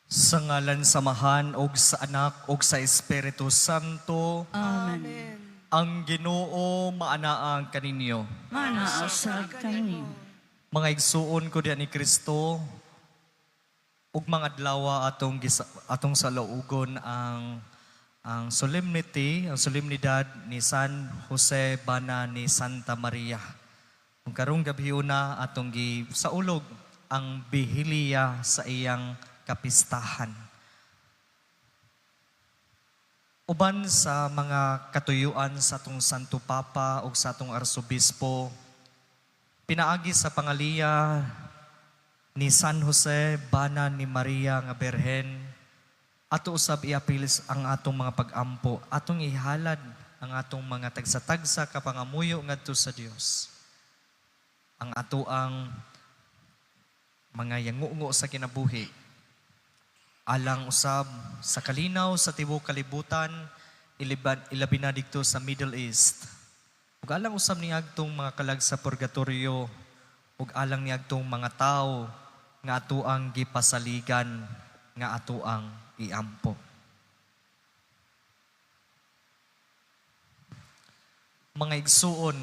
Sa ngalan sa Amahan ug sa Anak ug sa Espiritu Santo. Amen. Ang Ginoo maanaa kaninyo. Maanaa sad kaninyo. Mga igsuon ko diha ni Kristo, ug mga adlaw atong salaugon ang solemnity, ang solemnidad ni San Jose bana ni Santa Maria. Ug karong gabhiona atong gisaulog ang bihiliya sa iyang kapistahan. Uban sa mga katuyuan sa atong Santo Papa ug sa atong Arsobispo, pinaagi sa pangaliya ni San Jose, bana ni Maria nga Birhen, ato usab iapil ang atong mga pag-ampo, atong ihalad ang atong mga tagsa-tagsa ka pangamuyo ngadto sa Dios. Ang ato ang mga yangungo sa kinabuhi, alang usab sa kalinaw sa tibuok kalibutan, ilabi na didto sa Middle East. Ug alang usab niadtong mga kalag sa purgatorio, ug alang niadtong mga tawo nga atoang gipasaligan, nga atoang iampo. Mga igsuon,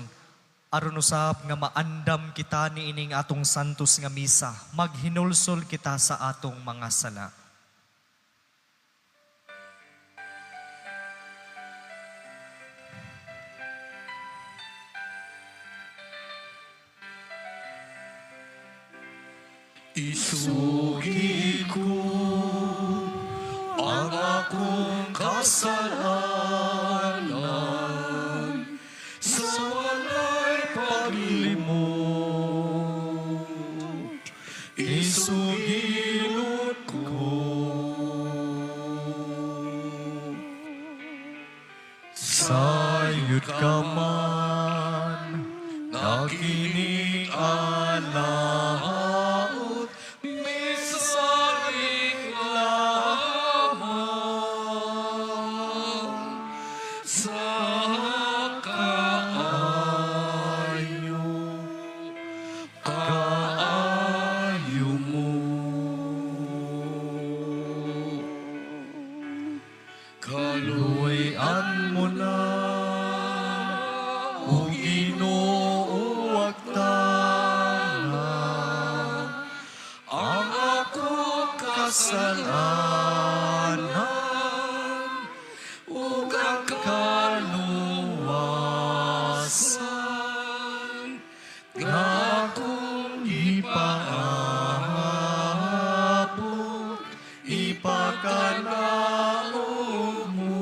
aron usab nga maandam kita niining atong santos nga misa, maghinulsol kita sa atong mga sala. Isugi ko ang akong kasalanan sa walay paglimot. Isugilon ko. Sayod ka man, Nakinig alaot, misalig lamang sa kaayo, kaayo mo. Kaluoyan mo na, o Ginoo, agtana ang akong kasalanan ug ang kaluwasan nga akong gipaabot, ipakanaog mo.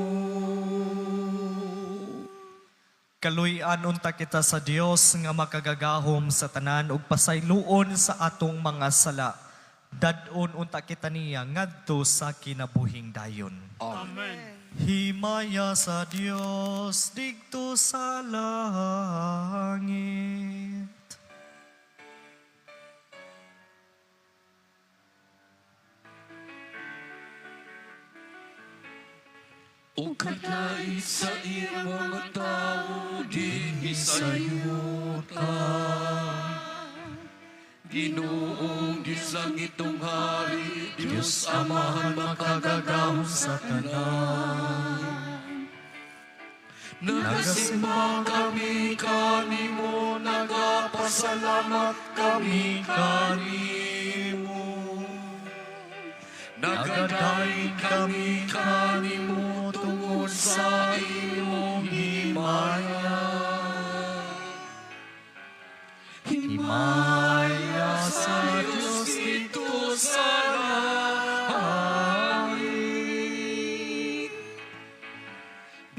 Kaluy-an unta kita sa Dios nga makagagahom sa tanan ug pasayloon sa atong mga sala. Dad-on unta kita niya ngadto sa kinabuhing dayon. Amen. Himaya sa Dios didto sa langit. O kadait sa iyang mga tao dinhi sa yuta. Ginoong Diyos langitong hari, Diyos Amahan makagagahom sa tanan. Nagasimba kami kanimo, nagapasalamat kami kanimo. Nagadaig kami kanimo tungod sa imong himaya. Himaya sa Diyos didto sa langit.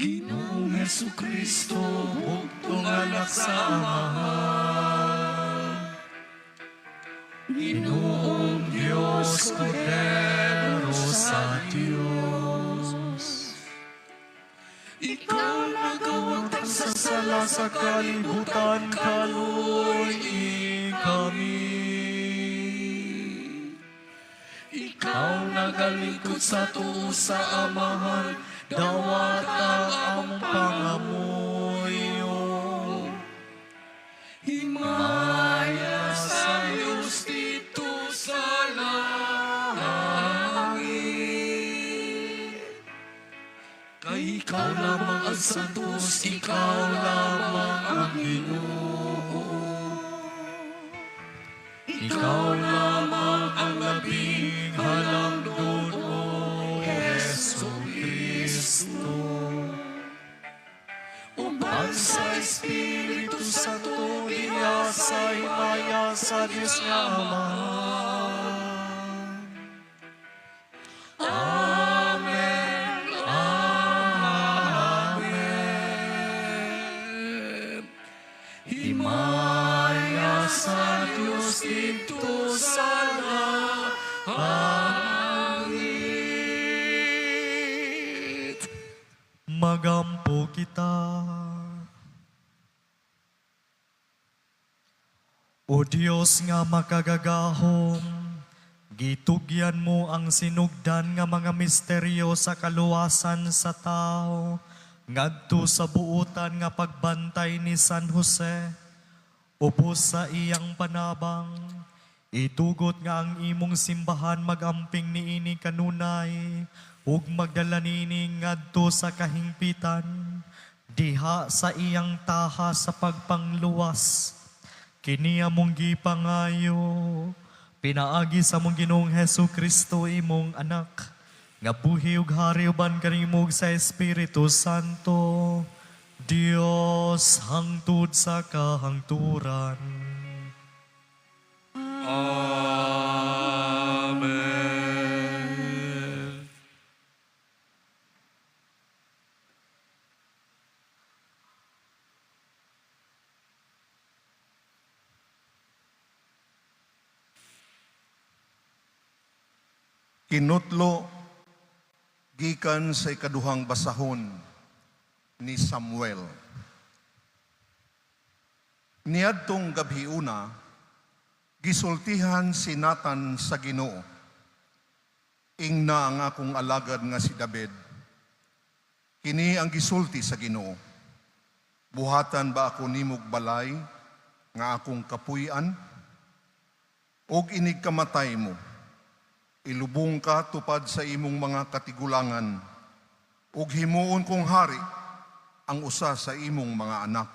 Ginoong Hesu Kristo, bugtong anak sa Amahan. Ginoong Diyos, Kordero sa Diyos. Ikaw nagawagtang Sa sala sa kalibutan, kaluy kami. Ikaw nagalingkod sa tuo sa Amahan, dawat ang among pangamuyo. Himaya sa Diyos didto sa langit. Ikaw lamang ang santos, ikaw lamang ang Ginoo. Ikaw lamang ang labing halangdon, O Hesu Kristo. Uban sa Espiritu Santo, diha sa himaya sa Dios nga Amahan. Amen. Amen. Himaya sa Dios didto sa langit. Magampo kita. O Dios nga makagagahom, gitugyan mo ang sinugdan nga mga misteryo sa kaluwasan sa tao, ngadto sa buutan nga pagbantay ni San Jose, ubos sa iyang panabang, itugot nga ang imong simbahan magamping niini kanunay, ug magdala niini ngadto sa kahingpitan, diha sa iyang taha sa pagpangluwas. Kini among gipangayo, pinaagi sa among Ginoong Hesu Kristo imong anak, nga buhi ug hari uban kanimo ug sa Espiritu Santo, Dios hangtod sa kahangturan. Amen. Kinutlo gikan sa ikaduhang basahon ni Samuel. Niadtong gabhiuna, gisultihan si Nathan sa Ginoo. Ingna ang akong alagad nga si David. Kini ang gisulti sa Ginoo. Buhatan ba ako nimog balay nga akong kapuy-an? Og inig kamatay mo, ilubong ka tupad sa imong mga katigulangan, ug himuon kong hari ang usa sa imong mga anak,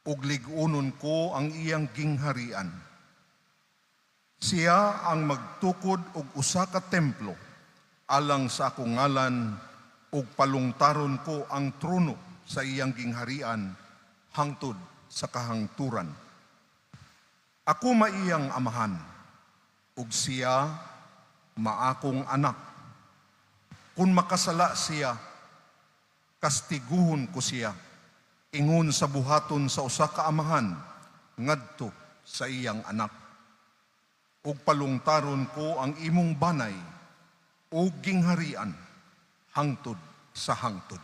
ug lig-unon ko ang iyang gingharian. Siya ang magtukod og usa ka templo alang sa akong ngalan, ug palungtaron ko ang trono sa iyang gingharian hangtod sa kahangturan. Ako maiyang amahan, ug siya maakong anak. Kung makasala siya, kastiguhon ko siya, ingon sa buhaton sa usa ka amahan ngadto sa iyang anak. Ug palungtaron ko ang imong banay ug gingharian hangtod sa hangtod.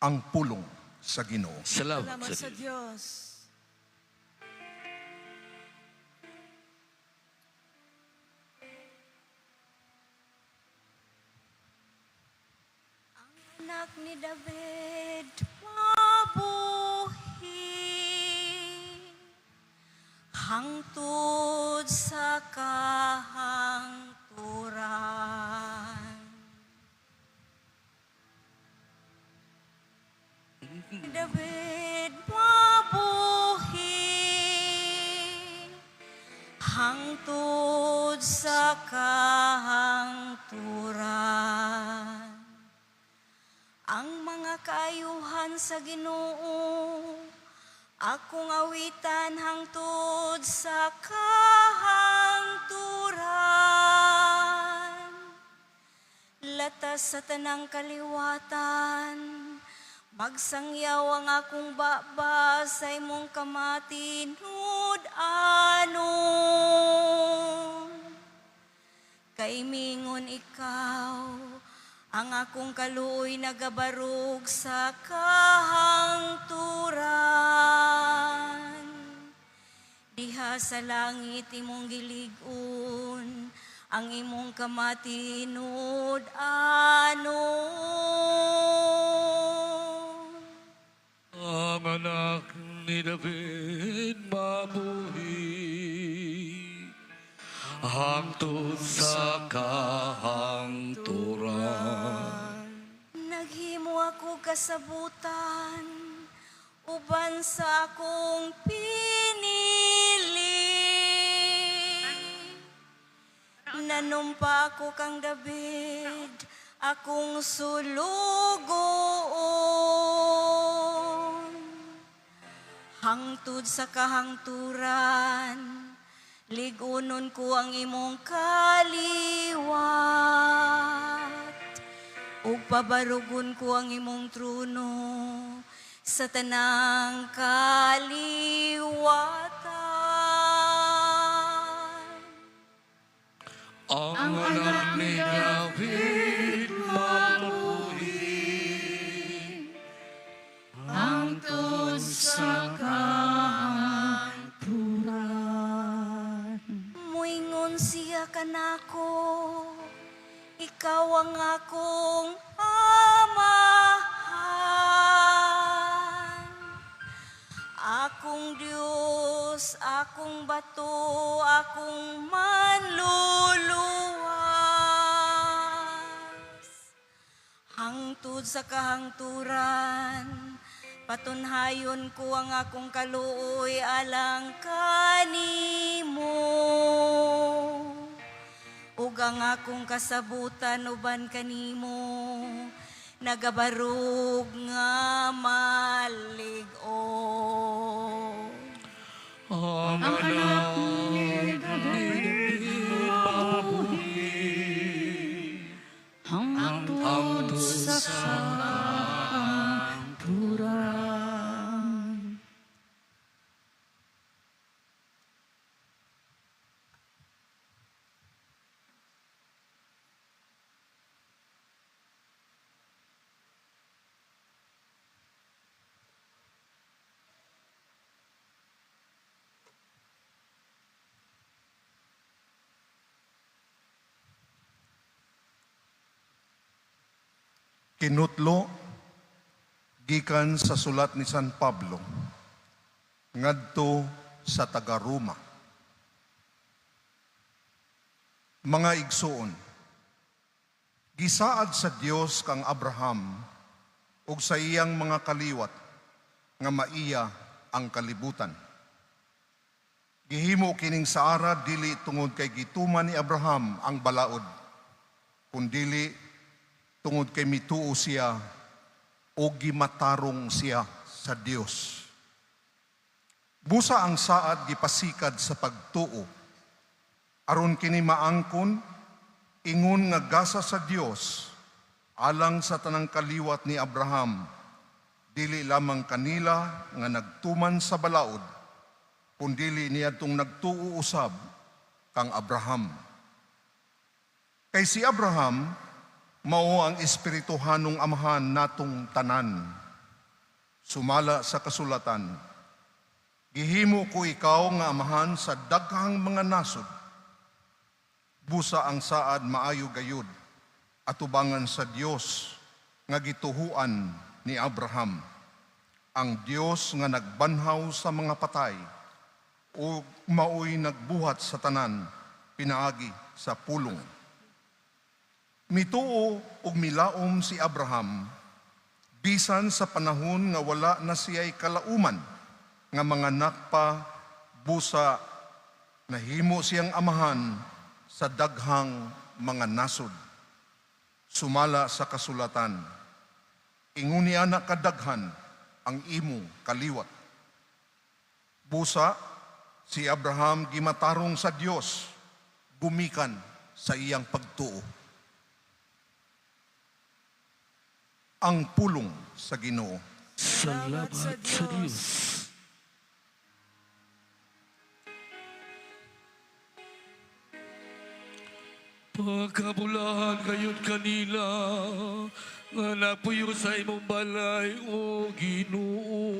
Ang pulong sa Ginoo. Salamat Salamat sa sa Diyos. Diyos. Ang anak ni David mabuhi hangtod sa kahangturan. David mabuhi hangtod sa kahangturan. Ang mga kaayuhan sa Ginoo akong awitan hangtod sa kahangturan. Latas sa tanang kaliwatan, magsangyaw ang akong baba sa imong kamatinud-anon. Kay mingon ikaw, ang akong kaluoy nagabarog sa kahangturan. Diha sa langit imong gilig-on, ang imong kamatinud-anon. Ang anak ni David mabuhi Hangtod sa kahangturan. Naghimo ako kasabutan uban sa akong pinili. Nanumpa ako kang David, akong sulugoon. Hangtod sa kahangturan, ligunon ko ang imong kaliwat. Ug pabarugon ko ang imong trono sa tanang kaliwatan. Ang anak ni David mabuhi Hangtod sa kahangturan. Muingon siya kanako, ikaw ang akong amahan. Akong Diyos, akong bato, akong manluluwas. Hangtod sa kahangturan, patunhayon ko ang akong kaluoy alang kanimo. Ug ang akong kasabutan uban kanimo, nagabarog nga malig-on. Ang Ang anak anak ni David mabuhi hangtod sa kahangturan. Kinutlo gikan sa sulat ni San Pablo ngadto sa taga-Roma. Mga igsuon, gisaad sa Dios kang Abraham ug sa iyang mga kaliwat nga maiya ang kalibutan. Gihimo kining saara dili tungod kay gituman ni Abraham ang balaod, kundili tungod kay mituo siya o gimatarong siya sa Dios. Busa ang saad gipasikad sa pagtuo, aron kini maangkon ingon nga gasa sa Dios alang sa tanang kaliwat ni Abraham, dili lamang kanila nga nagtuman sa balaod, kundili niadtong nagtuo usab kang Abraham. Kay si Abraham mao ang espirituhanong amahan natong tanan. Sumala sa kasulatan, gihimo ko ikaw nga amahan sa daghang mga nasod. Busa ang saad maayo gayud atubangan sa Dios nga gituhuan ni Abraham. Ang Dios nga nagbanhaw sa mga patay ug maoy nagbuhat sa tanan pinaagi sa pulong. Mituo ug milaom si Abraham bisan sa panahon nga wala na siya'y kalauman nga manganak pa, busa nahimo siyang amahan sa daghang mga nasod. Sumala sa kasulatan, ingon ni ana kadaghan ang imong kaliwat. Busa si Abraham gimatarong sa Dios gumikan sa iyang pagtuo. Ang pulong sa Ginoo. Salamat sa Diyos. Pagkabulahan gayud kanila nga napuyo sa imong balay, o Ginoo.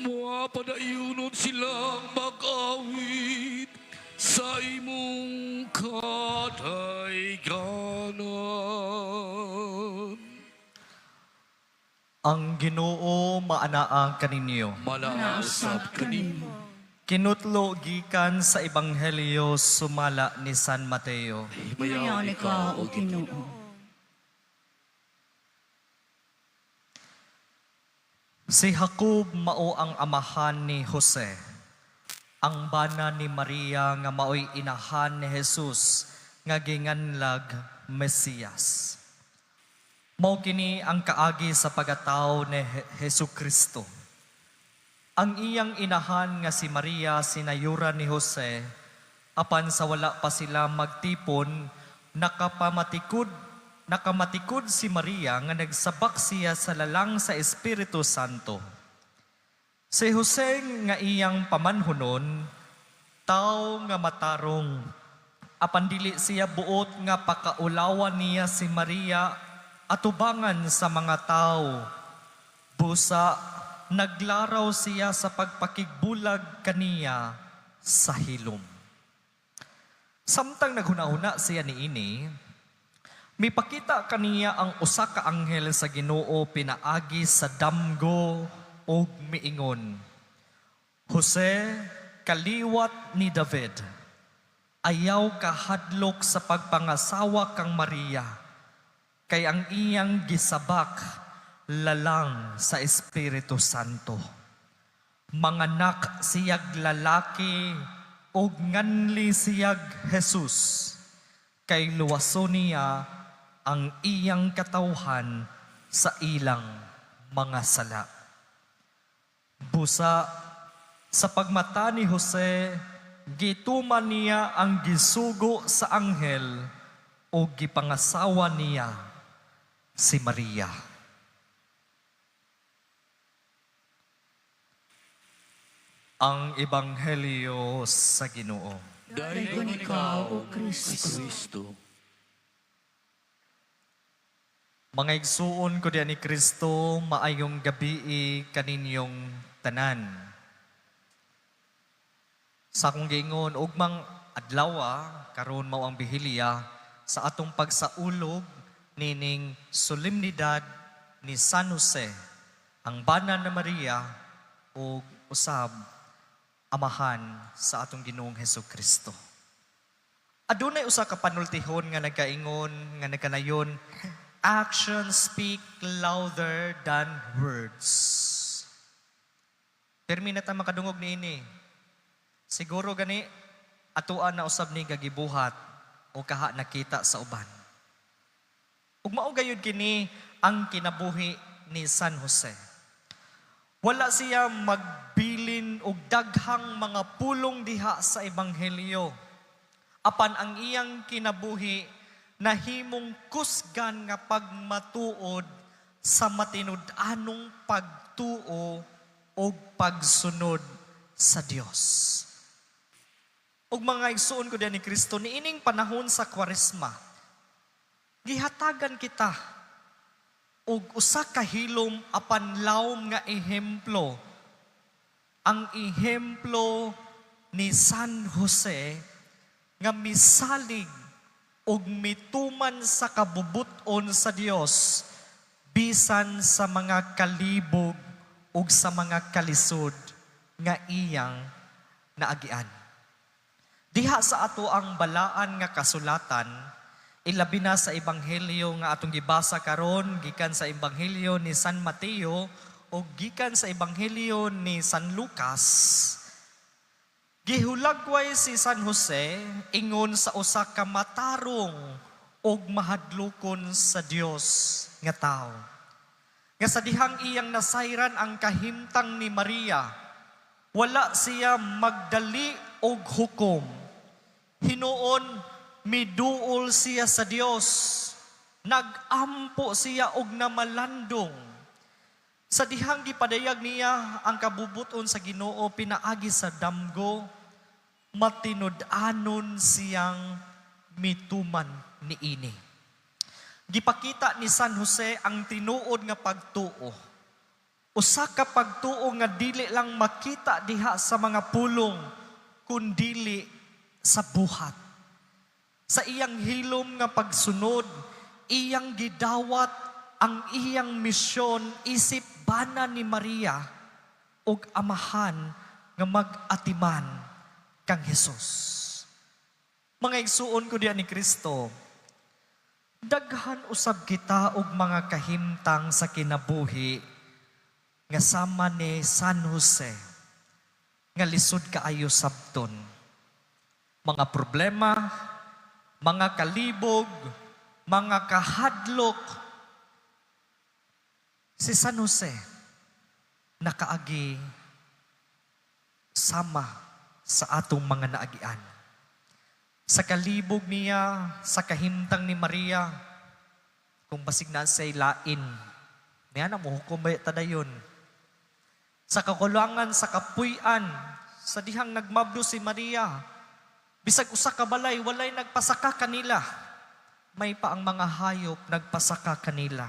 Muapadayunon silang mag-awit sa imong kadayganan. Ang Ginoo maanaa kaninyo. Manausap kanimo. Kinutlo gikan sa Ebanghelyo sumala ni San Mateo. Himayaon ikaw, O Ginoo. Si Jacob mao ang amahan ni Jose, ang bana ni Maria nga maoy inahan ni Jesus nga ginganlag Mesiyas. Mao kini ang kaagi sa pagataw ni Hesus Kristo. Ang iyang inahan nga si Maria sinayura ni Jose, apan sa wala pa sila magtipon, nakamatikod si Maria nga nagsabak siya sa lalang sa Espiritu Santo. Si Jose nga iyang pamanhunon, tao nga matarong, apan dili siya buot nga pakaulawan niya si Maria atubangan sa mga tao. Busa, naglaraw siya sa pagpakigbulag kaniya sa hilom. Samtang naghuna-huna siya niini, mipakita kaniya ang usa ka anghel sa Ginoo pinaagi sa damgo ug miingon, "Jose, kaliwat ni David, ayaw kahadlok sa pagpangasawa kang Maria, kay ang iyang gisabak lalang sa Espiritu Santo. Manganak siyag lalaki ug nganli siyag Jesus, kay luwason niya ang iyang katawhan sa ilang mga sala." Busa, sa pagmata ni Jose, gituman niya ang gisugo sa anghel o gipangasawa niya si Maria. Ang Ebanghelyo sa Ginoo. Dayon ikaw, O Kristo. Kristo. Mga igsuon ko diyan ni Kristo, maayong gabii kaninyong tanan. Sa akong giingon, ugmang adlaw, karon mao ang bihilya sa atong pagsaulog nining solemnidad ni San Jose, ang bana na Maria ug usab amahan sa atong Ginoong Hesus Kristo. Adunay usa ka panultihon nga nagkaingon nga nagkanayon, "Actions speak louder than words." Pirmi na ta makadungog niini. Siguro gani atoa na usab ni gagibuhat o kaha nakita sa uban. Ug mao gayud kini ang kinabuhi ni San Jose. Wala siya magbilin og daghang mga pulong diha sa ebanghelyo. Apan ang iyang kinabuhi nahimong kusgan nga pagmatuod sa matinud-anong pagtuo og pagsunod sa Dios. Ug mga igsuon ko diyan ni Kristo, niining panahon sa Kwaresma, gihatagan kita og usa ka hilom apan lawom nga ehemplo. Ang ehemplo ni San Jose nga misalig og mituman sa kabubut-on sa Dios bisan sa mga kalibog ug sa mga kalisod nga iyang naagian. Diha sa ato ang balaan nga kasulatan, ilabi na sa ebanghelyo nga atong gibasa karon gikan sa ebanghelyo ni San Mateo o gikan sa ebanghelyo ni San Lucas, gihulagway si San Jose ingon sa usa ka matarong ug mahadlokon sa Dios nga tawo. Nga sa dihang iyang nasayran ang kahimtang ni Maria, wala siya magdali og hukom. Hinuon, miduol siya sa Dios. Nagampo siya og namalandong. Sa dihang gipadayag niya ang kabubuton sa Ginoo pinaagi sa damgo, matinud-anon siyang mituman niini. Gipakita ni San Jose ang tinuod nga pagtuo. Usa ka pagtuo nga dili lang makita diha sa mga pulong, kundili sa buhat. Sa iyang hilom nga pagsunod, iyang gidawat ang iyang misyon isip bana ni Maria ug amahan nga mag-atiman kang Jesus. Mga igsuon ko diha ni Kristo, daghan usab kita og mga kahimtang sa kinabuhi nga sama ni San Jose nga lisod kaayo sabton. Mga problema, mga kalibog, mga kahadlok. Si San Jose nakaagi sama sa atong mga naagian. Sa kalibog niya, sa kahimtang ni Maria, kung basig na siya'y lain, niya na mohukom ba tadayon. Sa kakulangan, sa kapuy-an, sa dihang nagmablo si Maria, bisag usa ka balay, walay nagpasaka kanila. May pa ang mga hayop nagpasaka kanila.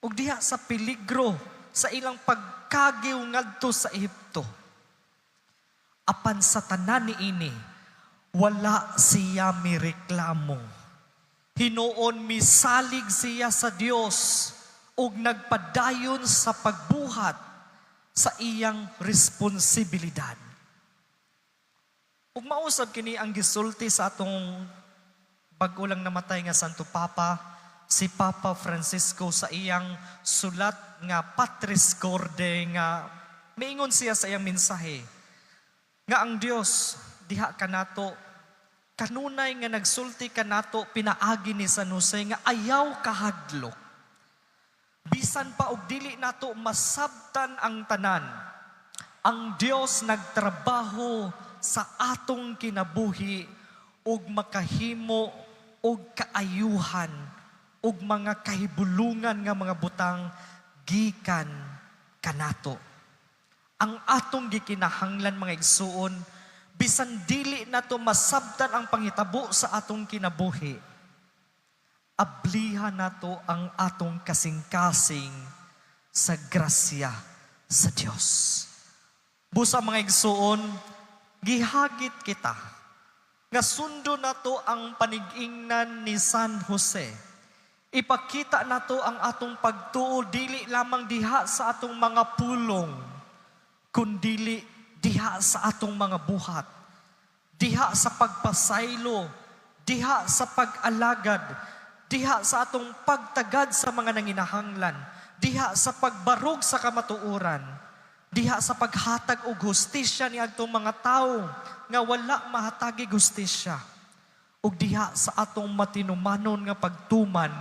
Ug diha sa peligro sa ilang pagkagiw ngadto sa Ehipto. Apan sa tanan niini, wala siya mireklamo. Hinuon misalig siya sa Dios ug nagpadayon sa pagbuhat sa iyang responsibilidad. Ug mausab kini ang gisulti sa atong bag-o lang namatay nga Santo Papa, si Papa Francisco, sa iyang sulat nga Patris Corde, nga miingon siya sa iyang mensahe nga ang Dios diha kanato kanunay nga nagsulti kanato pinaagi ni San Jose nga ayaw kahadlok. Bisan pa og dili nato masabtan ang tanan, ang Dios nagtrabaho sa atong kinabuhi ug makahimo og kaayuhan ug mga kahibulungan nga mga butang gikan kanato. Ang atong gikinahanglan, mga igsuon, bisan dili nato masabtan ang panghitabo sa atong kinabuhi, ablihan nato ang atong kasing-kasing sa grasya sa Dios. Busa, mga igsuon, gihagit kita nga sundo nato ang panigingnan ni San Jose. Ipakita nato ang atong pagtuo dili lamang diha sa atong mga pulong, kundili diha sa atong mga buhat, diha sa pagpasaylo, diha sa pag-alagad, diha sa atong pagtagad sa mga nanginahanglan, diha sa pagbarog sa kamatuoran, diha sa paghatag og hustisya ni adtong mga tawo nga wala mahatagi hustisya, ug diha sa atong matinumanon nga pagtuman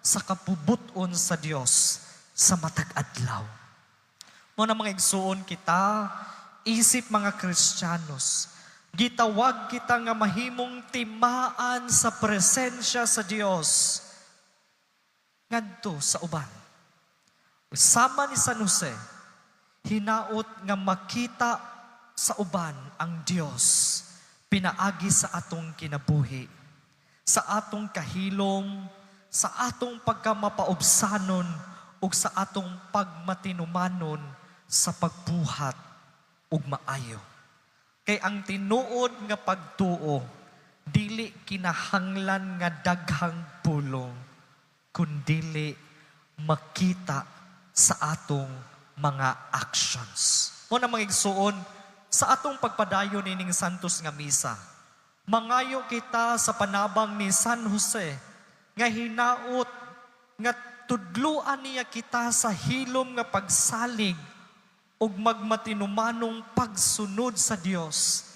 sa kapubuton sa Dios sa matag adlaw. Mao na, mga igsuon, kita isip mga Kristiyanos, gitawag kita nga mahimong timaan sa presensya sa Dios ngadto sa uban. Sama ni San Jose, hinaot nga makita sa uban ang Dios pinaagi sa atong kinabuhi, sa atong kahilom, sa atong pagkamapaubsanon ug sa atong pagmatinumanon sa pagbuhat ug maayo. Kay ang tinuod nga pagtuo dili kinahanglan nga daghang pulong, kundili makita sa atong mga actions. Mao na, mga igsuon, sa atong pagpadayon nining Santos nga misa, mangayo kita sa panabang ni San Jose nga hinaot nga tudluan niya kita sa hilom nga pagsalig ug magmatinumanong pagsunod sa Dios,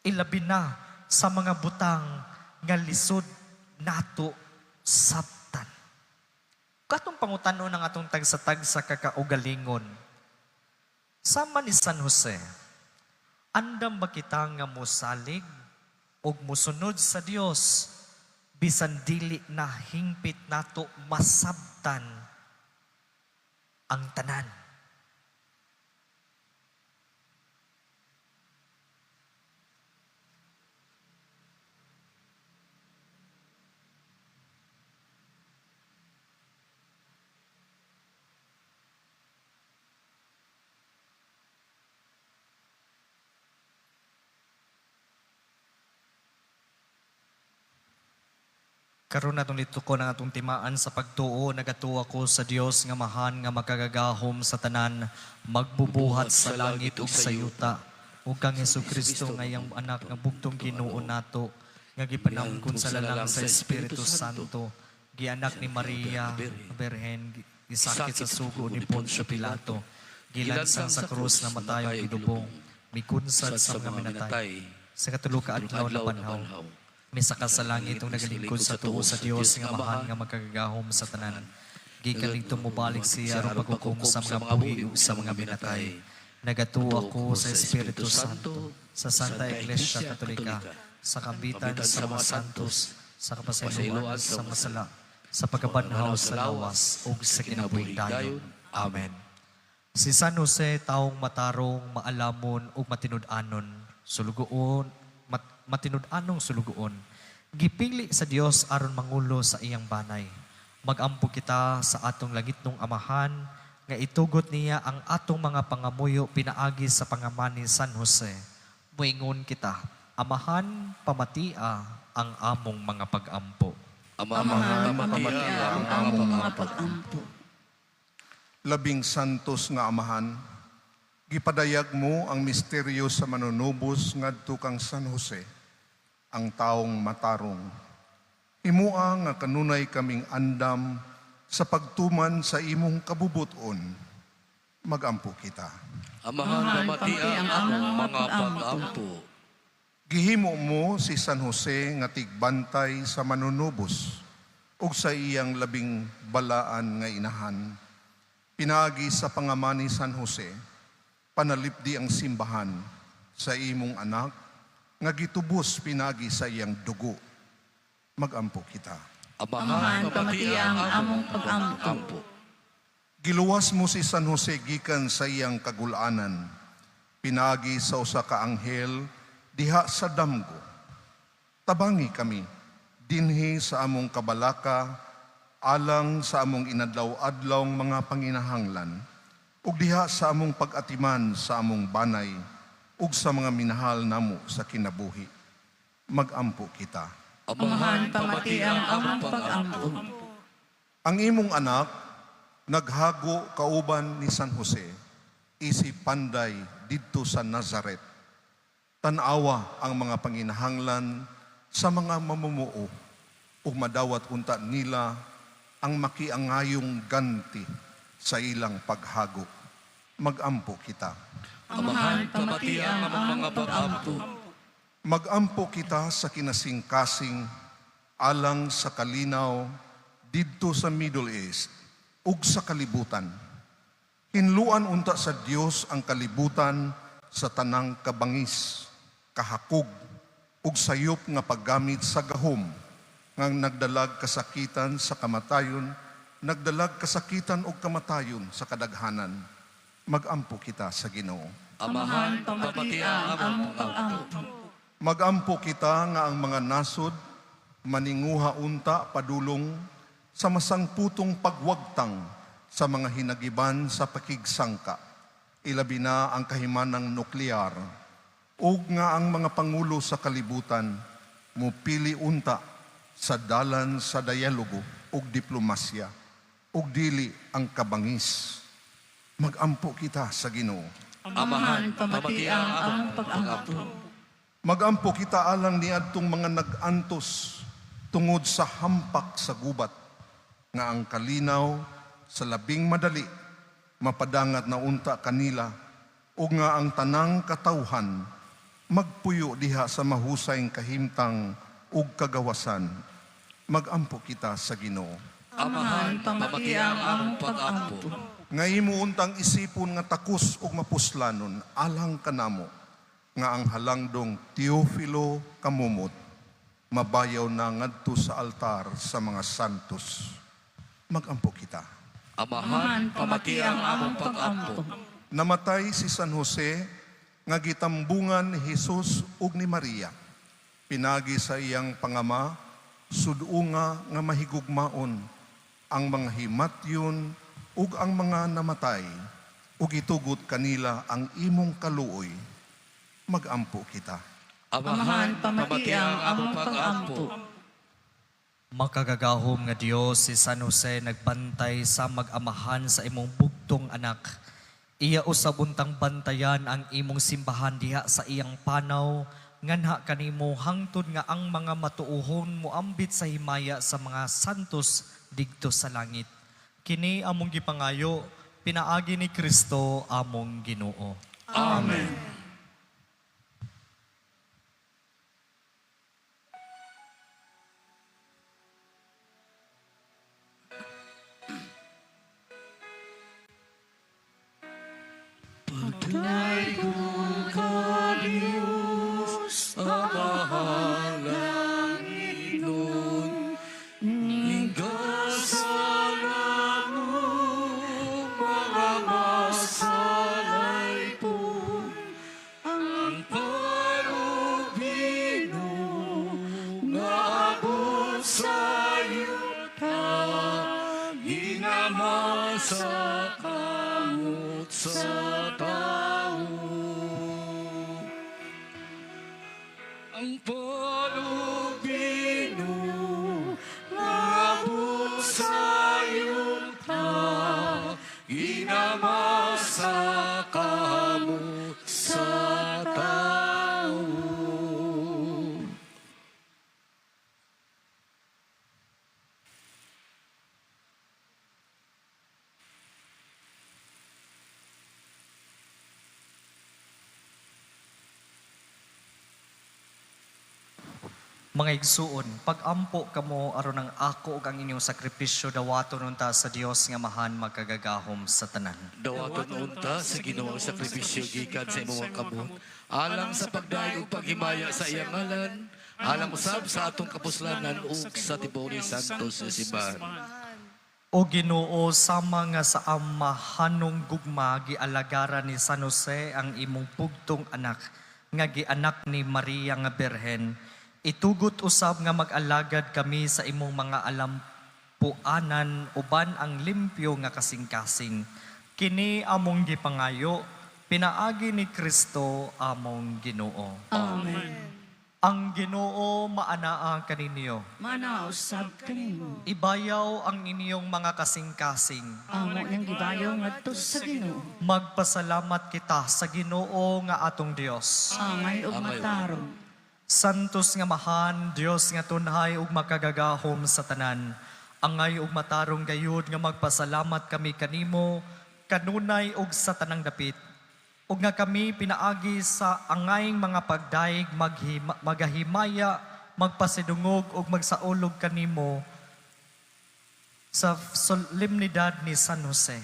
ilabi na sa mga butang nga lisod nato sabtan. Katong pangutanon ng atong tagsa-tagsa kakaugalingon. Sama ni San Jose, andam ba kita nga mosalig ug mosunod sa Dios bisan dili na hingpit nato masabtan ang tanan? Karon atong litukon ang atong timaan sa pagtuo. Nagatuo ako sa Dios nga Amahan nga makagagahom sa tanan, magbubuhat sa langit ug sa yuta, ug kang Hesukristo nga iyang anak nga bugtong Ginoo nato, nga gipanamkon sa lalang sa Espiritu Santo, gianak ni Maria Birhen, gisakit sa sugo ni Poncio Pilato, gilansang sa krus, namatay ug gilubong, mikunsad sa mga minatay, sa katulo ka adlaw nabanhaw, misaka sa langit ug nagalingkod sa tuo sa Dios nga Amahan nga makagagahom sa tanan. Gikan didto mobalik siya aron paghukom sa mga buhi ug sa mga minatay. Nagatuo ako sa Espiritu Santo, sa Santa Iglesia Katolika, sa kambitan sa mga santos, sa kapasayloan sa mga sala, sa pagkabanhaw sa lawas ug sa kinabuhing dayon. Amen. Si San Jose, taong matarong, maalamon ug matinud-anon, sulugoon, matinud-anong sulugoon, gipili sa Dios aron mangulo sa iyang banay. Magampo kita sa atong langitnong Amahan nga itugot niya ang atong mga pangamuyo pinaagi sa pangama ni San Jose. Muingon kita, Amahan, pamatia ang among mga pag-ampo. Amahan, pamatia ang among mga pag-ampo. Labing santos nga Amahan, gipadayag mo ang misteryo sa manunubos ngadto kang San Jose, ang taong matarong. Himua nga kanunay kaming andam sa pagtuman sa imong kabubuton. Magampo kita. Amahan, pamatia ang among mga pag-ampo. Gihimo mo si San Jose nga tigbantay sa manunubos ug sa iyang labing balaan nga inahan. Pinaagi sa pangama ni San Jose, panalipdi ang simbahan sa imong anak nga gitubos pinaagi sa iyang dugo. Magampo kita. Amahan, Amahan, pamatia ang among pag-ampo. Giluwas mo si San Jose gikan sa iyang kagulanan, pinaagi sa usa ka anghel diha sa damgo. Tabangi kami dinhi sa among kabalaka alang sa among inadlaw-adlaw mga panginahanglan ug diha sa among pag-atiman sa among banay ug sa mga minahal namo sa kinabuhi. Magampo kita. Amahan, pamatia ang among pag-ampo. Ang imong anak naghago kauban ni San Jose isip panday didto sa Nazaret. Tan-awa ang mga panginahanglan sa mga mamumuo ug madawat unta nila ang makiangayong ganti sa ilang paghago. Magampo kita. Amahan, pamatia ang among mga pag-ampo. Magampo kita sa kinasingkasing alang sa kalinaw didto sa Middle East ug sa kalibutan. Hinluan unta sa Dios ang kalibutan sa tanang kabangis, kahakog ug sayop nga paggamit sa gahom nga nagdalag kasakitan sa kamatayon, nagdalag kasakitan ug kamatayon sa kadaghanan. Magampo kita sa Ginoo. Amahan, pamatia ang among pag-ampo. Magampo kita nga ang mga nasod maninguha unta padulong sa masangputong pagwagtang sa mga hinagiban sa pakigsangka, ilabi na ang kahimanang nuklear, ug nga ang mga pangulo sa kalibutan mupili unta sa dalan sa dialogo ug diplomasya ug dili ang kabangis. Magampo kita sa Ginoo. Amahan, pamatia ang among pag-ampo. Magampo kita alang niadtong mga nag-antos tungod sa hampak sa gubat nga ang kalinaw sa labing madali mapadangat na unta kanila ug nga ang tanang katawhan magpuyo diha sa mahusay kahimtang ug kagawasan. Magampo kita sa Ginoo. Amahan, pamatia ang among pag-ampo. Nga imo untang isipon nga takos ug mapuslanon alang kanamo nga ang halangdong Teofilo Camomot mabayaw na ngadto sa altar sa mga santos. Magampo kita. Amahan, pamatia ang among pag-ampo. Namatay si San Jose nga gitambungan ni Jesus ug ni Maria. Pinagi sa iyang pangama, sudunga nga mahigugmaon ang mga himatyon ug ang mga namatay ug itugot kanila ang imong kaluoy. Magampo kita. Amahan, pamatia ang among pag-ampo. Makagagahom nga Dios, si San Jose nagbantay sa mag-amahan sa imong bugtong anak. Iya usab untang bantayan ang imong simbahan diha sa iyang panaw, nganha kanimo hangtod nga ang mga matuohon moambit sa himaya sa mga santos didto sa langit. Kini among gipangayo, pinaagi ni Kristo among Ginoo. Amen. Pagdaygon ka Diyos, Amahan langit nun, Ingasala mo, mga masalay po, ang palubino nga abot sa yuta, ginama sa kamot sa tao. Ang palubino nga abot sa yuta, ginama sa kamot sa tao. Mga igsuon, pag-ampo kamo aron ang ako ug ang inyong sakripisyo dawaton unta sa Dios nga Amahan makagagahom sa tanan. Dawaton unta sa Ginoo ang sakripisyo gikan sa imong mga kamot, alang sa pagdayeg ug paghimaya sa iyang ngalan, alang usab sa atong kapuslanan ug sa tibuok ni Santos nga simbahan. O Ginoo, sama nga sa amahanong gugma gialagaran ni San Jose ang imong pugtong anak nga gianak ni Maria nga Birhen. Itugot usab nga mag-alagad kami sa imong mga alampuanan uban ang limpyo nga kasing-kasing. Kini among gipangayo, pinaagi ni Kristo among Ginoo. Amen. Ang Ginoo maanaa kaninyo. Mana usab kanimo. Ibayaw ang inyong mga kasing-kasing. Amo nang gibayaw ngadto sa Ginoo. Magpasalamat kita sa Ginoo nga atong Dios. Angay ug matarong. Santos nga mahan, Dios nga tunhay ug makagagahom sa tanan. Angay ug matarong gayud nga magpasalamat kami kanimo kanunay ug sa tanang dapit. Ug nga kami pinaagi sa angayng mga pagdaig magahimaya, magpasidungog ug magsaulog kanimo sa solemnidad ni San Jose.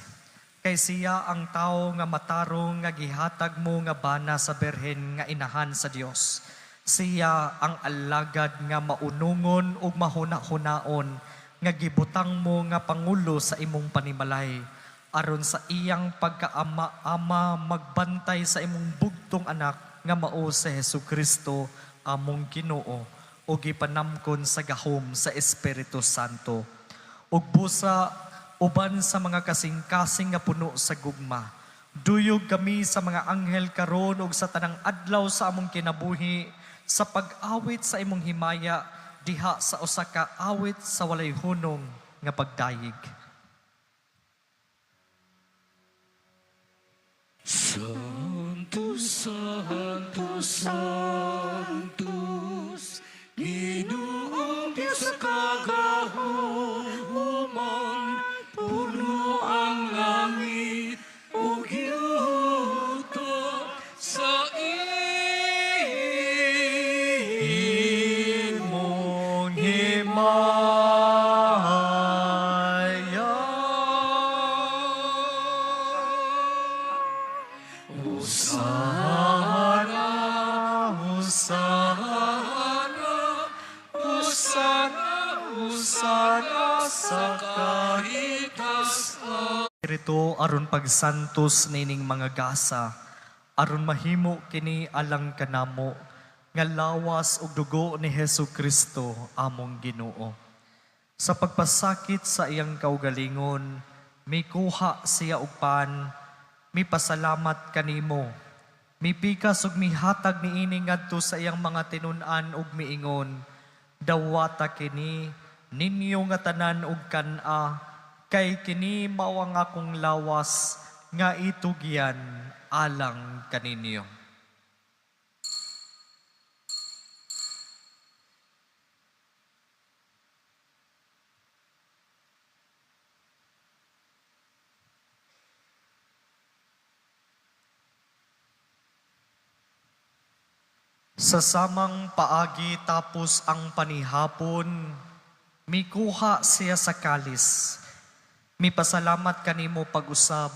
Kay siya ang tao nga matarong nga gihatag mo nga bana sa birhen nga inahan sa Dios. Siya ang alagad nga maunungon ug mahuna-hunaon nga gibutang mo nga pangulo sa imong panimalay aron sa iyang pagkaama-ama magbantay sa imong bugtong anak nga mao si Hesus Kristo among Ginoo ug gipanamkon sa gahom sa Espiritu Santo ug busa uban sa mga kasing-kasing nga puno sa gugma. Duyog kami sa mga anghel karon ug sa tanang adlaw sa among kinabuhi sa pag-awit sa imong himaya diha sa usa ka awit sa walay hunong nga pagdayeg. Santo, Santo, Santos, Ginoong Diyos sa kagahuman, puno ang langit ug yuta sa Imong imong himaya. Hosana, Hosana, Hosana, Hosana sa kahitasan. Espiritu aron pagsantos nining mga gasa, aron mahimo kini alang kanamo nga lawas ug dugo ni Hesus Kristo among Ginoo. Sa pagpasakit sa iyang kaugalingon, mikuha siya og pan, mipasalamat kanimo. Mipikas ug mihatag niini ngadto sa iyang mga tinun-an ug miingon, dawata kini, Ninyo nga tanan og kan-a, kay kini mao ang akong lawas nga itugyan alang kaninyo. Sa samang paagi tapos ang panihapon, mikuha siya sa kalis. Mipasalamat kanimo pag-usab.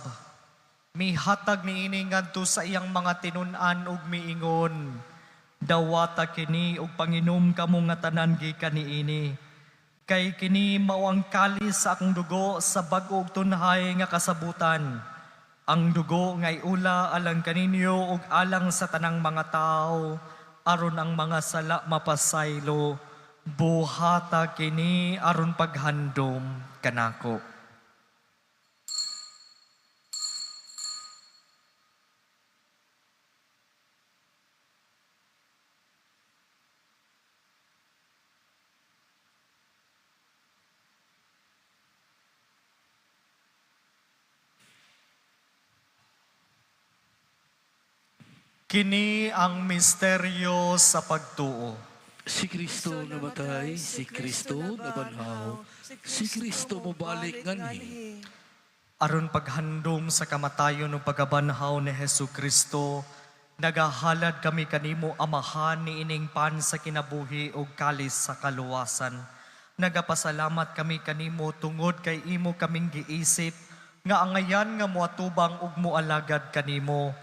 Mihatag niini ngadto sa iyang mga tinun-an ug miingon, dawata kini ug panginom kamo nga tanan gikan niini. Kay kini mao ang kalis sa akong dugo sa bag-o ug tunhay nga kasabutan. Ang dugo nga iula alang kaninyo ug alang sa tanang mga tao, aron ang mga sala mapasaylo, buhata kini aron paghandom kanako. Kini ang misteryo sa pagtuo. Si Kristo namatay, si Kristo nabanhaw, si Kristo mobalik nganhi. Aron paghandom sa kamatayon ug pagkabanhaw ni Hesus Kristo, nagahalad kami kanimo Amahan niining pan sa kinabuhi ug kalis sa kaluwasan. Nagapasalamat kami kanimo tungod kay imo kaming giisip nga angayan nga moatubang ug moalagad kanimo.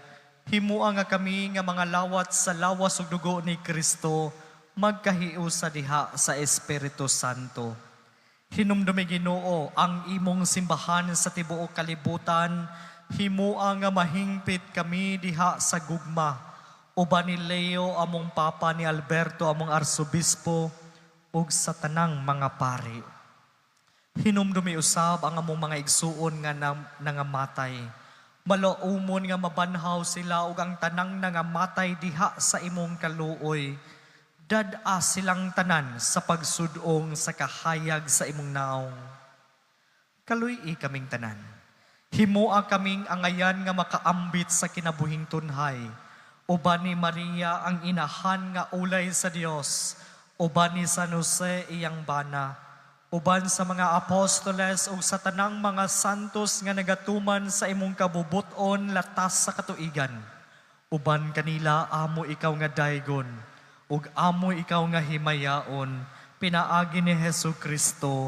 Himua nga kami nga mga lawat sa lawas ug dugo ni Kristo magkahiusa diha sa Espiritu Santo. Hinumdumi Ginoo ang imong simbahan sa tibuok kalibutan, himua nga mahingpit kami diha sa gugma. Uban ni Leo among Papa, ni Alberto among Arsobispo ug sa tanang mga pari. Hinumdumi usab ang among mga igsuon nga nangamatay. Malaumon nga mabanhaw sila ug ang tanang nangamatay diha sa imong kaluoy. Dad-a silang tanan sa pagsudong sa kahayag sa imong naong. Kaluy-i kaming tanan. Himua kaming angayan nga makaambit sa kinabuhing tunhay. Uban ni Maria ang inahan nga ulay sa Dios. Uban ni San Jose iyang bana. Uban sa mga apostoles ug sa tanang mga santos nga nagatuman sa imong kabubuton latas sa katuigan. Uban kanila amo ikaw nga daygon, ug amo ikaw nga himayaon, pinaagi ni Hesus Kristo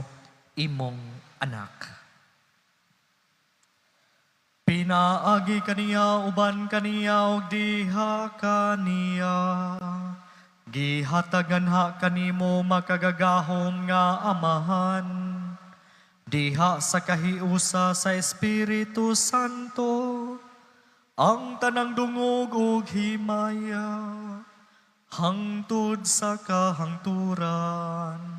imong anak. Pinaagi kaniya, uban kaniya, ug diha kaniya. Gihatagan ha kanimo makagagahom nga Amahan. Diha sa kahiusa sa Espiritu Santo, ang tanang dungog ug himaya, hangtod sa kahangturan.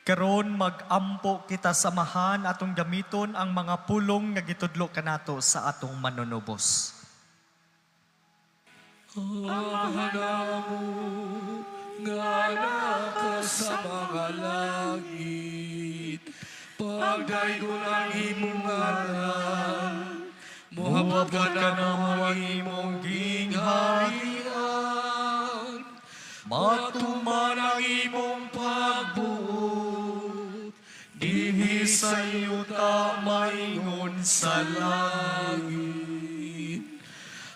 Karon magampo kita samahan atong gamiton ang mga pulong nga gitudlo kanato sa atong manunubos. Amahan namo nga naka sa mga langit, pagdaygon ang imong ngalan, moabot ka namo ang imong gingharian, matuman ang imong pagbuot, dinhi sa yuta maingon sa langit.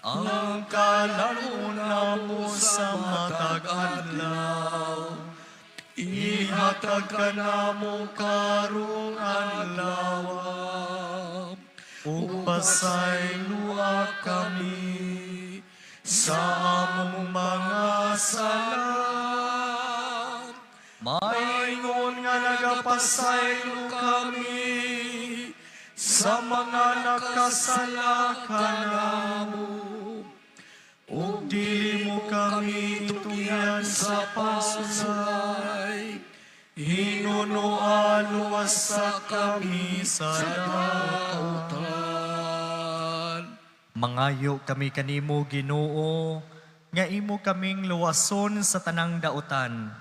Ang kalan-on namo sa matag adlaw, ihatag kanamo karong adlaw, ug pasayloa kami sa among mga sala. Maingon nga nagapasaylo kami sa mga nakasala kanamo, ug dili mo kami tugian Gisakyan sa pagsulay, Hinunoa luwasa kami sa dautan. Mangayo kami kanimo, Ginoo, nga imo kaming luwason sa tanang dautan.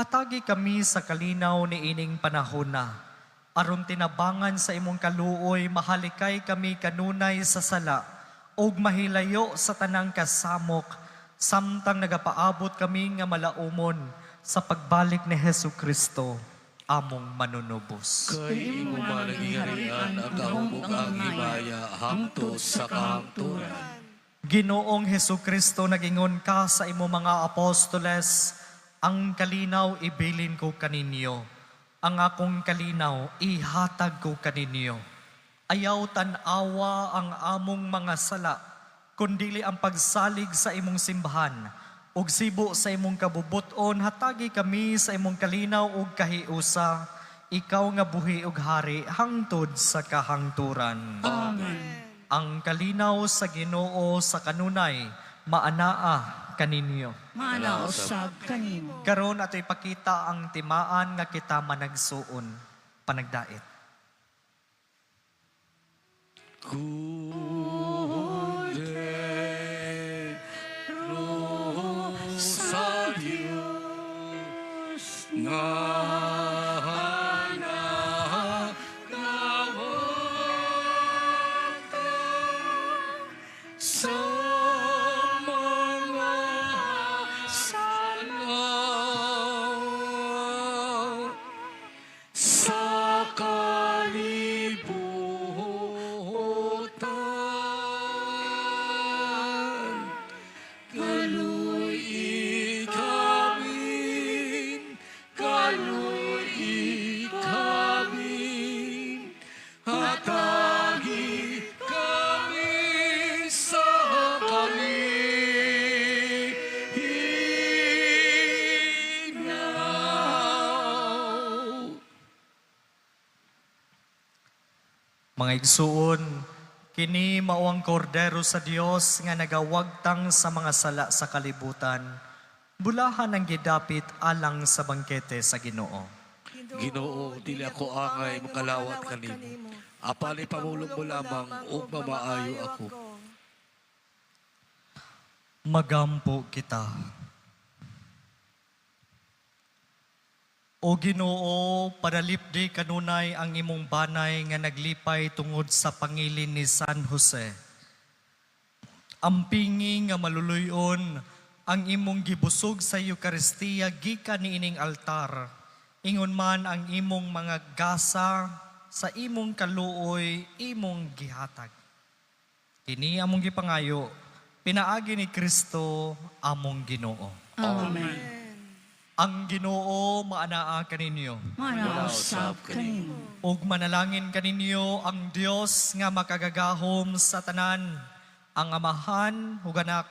Hatagi kami sa kalinaw ni ining panahon na. Aron tinabangan sa imong kaluoy, mahalikay kami kanunay sa sala ug mahilayo sa tanang kasamok samtang nagapaabot kami nga malaumon sa pagbalik ni Hesu Kristo, among manunubos. Kay imo man ang giharian, ang gahom ug ang himaya, hangtod sa kahangturan. Ginoong Hesu Kristo, nagingon ka sa imo mga apostoles, "Ang kalinaw ibilin ko kaninyo, ang akong kalinaw ihatag ko kaninyo. Ayaw tan-awa ang among mga sala, kundili ang pagsalig sa imong simbahan. Ug sibo sa imong kabubuton, hatagi kami sa imong kalinaw ug kahiusa, ikaw nga buhi ug hari hangtod sa kahangturan." Amen. Ang kalinaw sa Ginoo sa kanunay maanaa kaninyo. Maana usab kanimo. Karon ato ipakita ang timaan nga kita managsuon panagdait. Kordero sa Diyos nga nagawata sa mga sala sa kalibutan. Kaluy-i kamin, kaluy-i kamin, hatagi kami sa kalinaw. Mga igsuon, kini mao ang kordero sa Dios nga nagawagtang sa mga sala sa kalibutan. Bulahan ang gidapit alang sa bangkete sa Ginoo. Ginoo, dili ako angay makalawat kanimo. Apan ipamulong mo lamang ug mamaayo ako. Magampo kita. O Ginoo, panalipdi kanunay ang imong banay nga naglipay tungod sa pangilin ni San Jose. Ampingi nga maluluyon ang imong gibusog sa Eukaristiya gikan niining altar. Ingon man ang imong mga gasa sa imong kaluoy imong gihatag. Kini among gipangayo, pinaagi ni Kristo among Ginoo. Amen. Ang Ginoo maanaa kaninyo. Maana usab kanimo. Ug manalangin kaninyo ang Dios nga makagagahom sa tanan, ang Amahan ug Anak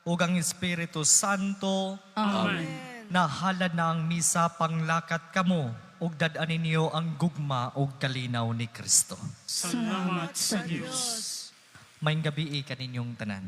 ug ang Espiritu Santo. Amen. Nahalad na ang misa, panglakat kamo ug dad-an ninyo ang gugma ug kalinaw ni Kristo. Salamat sa Dios. Maayong gabii kaninyong tanan.